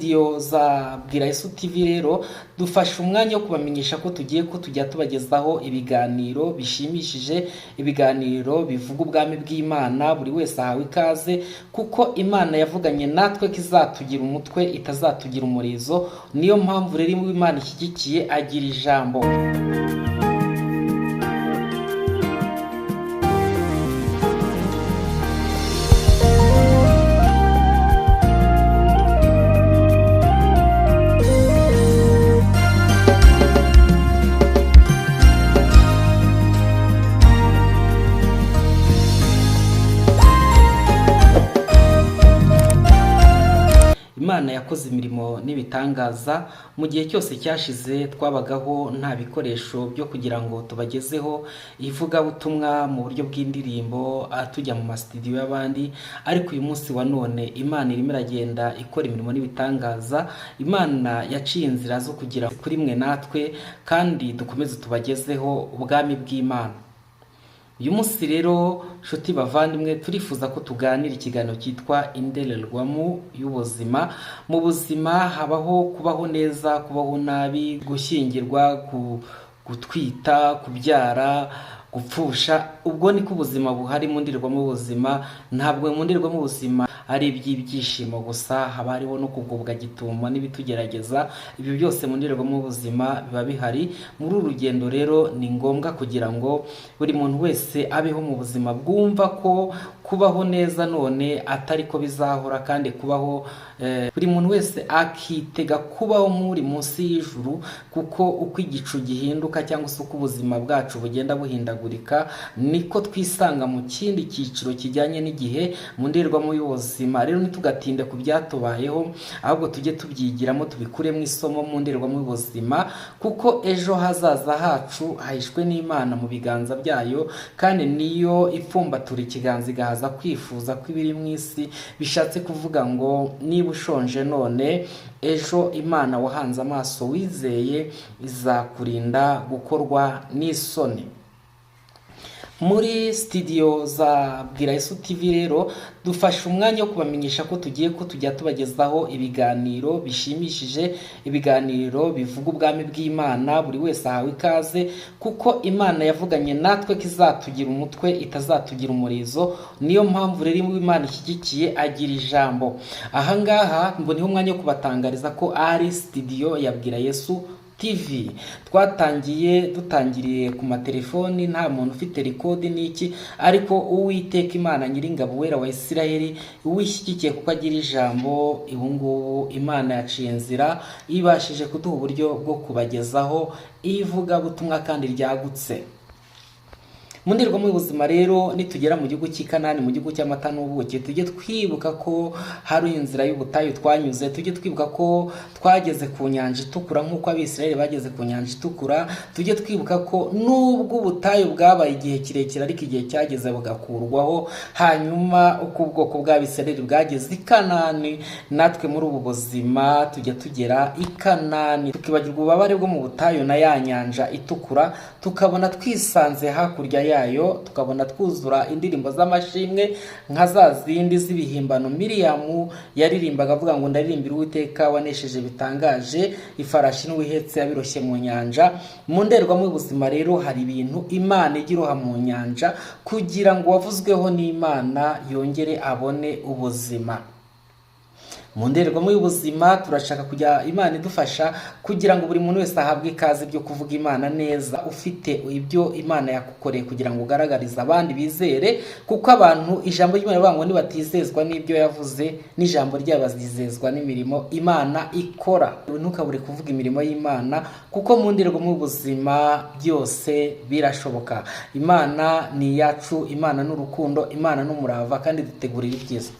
Studio za Bwira Yesu TV rero dufashe umwanya wo kubamenyesha ko tugiye ko tujya tubagezaho ibiganiro bishimishije, ibiganiro bivuga ubwami bw'Imana. Buri wese ahawe ikaze, kuko Imana yavuganye natwe ko izatugira umutwe, itazatugira umurizo. Niyo mpamvu rero Imana ishyigikiye agira ijambo. Imana yakoze imirimo n'ibitangaza. Mu gihe cyose cyashize twabagaho nta bikoresho byo kugira ngo tubagezeho ivugabutumwa mu buryo bw'indirimbo, tujya mu masitidiyo y'abandi. Ariko uyu munsi wa none Imana irimo iragenda ikora imirimo n'ibitangaza. Imana yaciye inzira zo kugera kuri mwe natwe, kandi dukomeze tubagezeho ubwami bw'Imana. Uyu munsi rero, nshuti bavandimwe, turifuza ko tuganira ikiganiro cyitwa indorerwamo y'ubuzima. Mu buzima habaho kubaho neza, kubaho nabi, gushyingirwa, gutwita, kubyara, gupfusha. Ubwo niko ubuzima buhari mu ndorerwamo y'ubuzima. Ntabwo mu ndorerwamo y'ubuzima ari iby'ibyishimo gusa, haba hariho no kugubwa gitumo n'ibitugerageza. Ibyo byose mu ndorerwamo y'ubuzima biba bihari. Muri uru rugendo rero ni ngombwa kugira ngo buri muntu wese abeho mu buzima bwumva ko kubaho neza none atari ko bizahora, kandi kubaho buri muntu wese akitega kubaho nk'uri munsi y'ijuru, kuko uko igicu gihinduka cyangwa se uko ubuzima bwacu bugenda buhindagurika, niko twisanga mu kindi cyiciro kijyanye n'igihe. Mu ndorerwamo y'ubuzima rero ntitugatinde ku byatubayeho, ahubwo tujye tubyigiramo, tubikuremo isomo mu ndorerwamo y'ubuzima, kuko ejo hazaza hacu hahishwe n'Imana mu biganza byayo, kandi niyo ipfumbatura ikiganza igahaza kwifuza kw'ibiri mu isi. Bishatse kuvuga ngo niba ushonje none, ejo Imana wahanze amaso wizeye izakurinda gukorwa n'isoni. Muri studio za Bwira Yesu TV rero dufashe umwanya wo kubamenyesha ko tugiye ko tujya tubagezaho ibiganiro bishimishije, ibiganiro bivuga ubwami bw'Imana. Buri wese ahawe ikaze, kuko Imana yavuganye natwe ko izatugira umutwe, itazatugira umurizo. Niyo mpamvu rero Imana ishyigikiye agira ijambo. Ahangaha mboneho umwanya wo kubatangariza ko ari studio ya Bwira Yesu TV. Twatangiye dutangiriye ku matelefoni, nta muntu ufite record n'iki, ariko Uwiteka Imana Nyiringabo, Wera wa Isirayeli, uwishyigikiye kuko agira ijambo, ubu ngubu Imana yaciye inzira, ibashije kuduha uburyo bwo kubagezaho ivugabutumwa kandi ryagutse. Mu ndorerwamo y'ubuzima rero, nitugera mu gihugu cy'i Kanani, mu gihugu cy'amata n'ubuki, tujye twibuka ko hari inzira y'ubutayu twanyuze, tujye twibuka ko twageze ku nyanja itukura nk'uko Abisirayeli bageze ku nyanja itukura, tujye twibuka ko nubwo ubutayu bwabaye igihe kirekire, ariko igihe cyageze bugakurwaho. Hanyuma uko ubwoko bw'Abisirayeli bwageze i Kanani, natwe muri ubu buzima tujya tugera i Kanani, tukibagirwa ububabare bwo mu butayu na ya nyanja itukura, tukabona twisanze hakurya yayo, tukabona twuzura indirimbo z'amashimwe nka za zindi z'ibihimbano Miriyamu yaririmbaga avuga ngo ndaririmbira Uwiteka wanesheje bitangaje, ifarashi n'uwihetse yabiroshye mu nyanja. Mu ndorerwamo y'ubuzima rero hari ibintu Imana ijya iroha mu nyanja kugira ngo uwavuzweho n'Imana yongere abone ubuzima. Mu ndorerwamo y'ubuzima turashaka kujya Imana idufasha kugira ngo buri muntu wese ahabwe ikaze byo kuvuga Imana neza, ufite ibyo Imana yagukoreye kugira ngo ugaragarize abandi bizere, kuko abantu ijambo ry'Imana rivuga ngo nibatizezwa n'ibyo yavuze, n'ijambo ryayo bazizezwa n'imirimo Imana ikora. Ntukabure kuvuga imirimo y'Imana, kuko mu ndorerwamo y'ubuzima byose birashoboka. Imana ni iyacu, Imana ni urukundo, Imana ni umurava, kandi dutegurira ibyiza.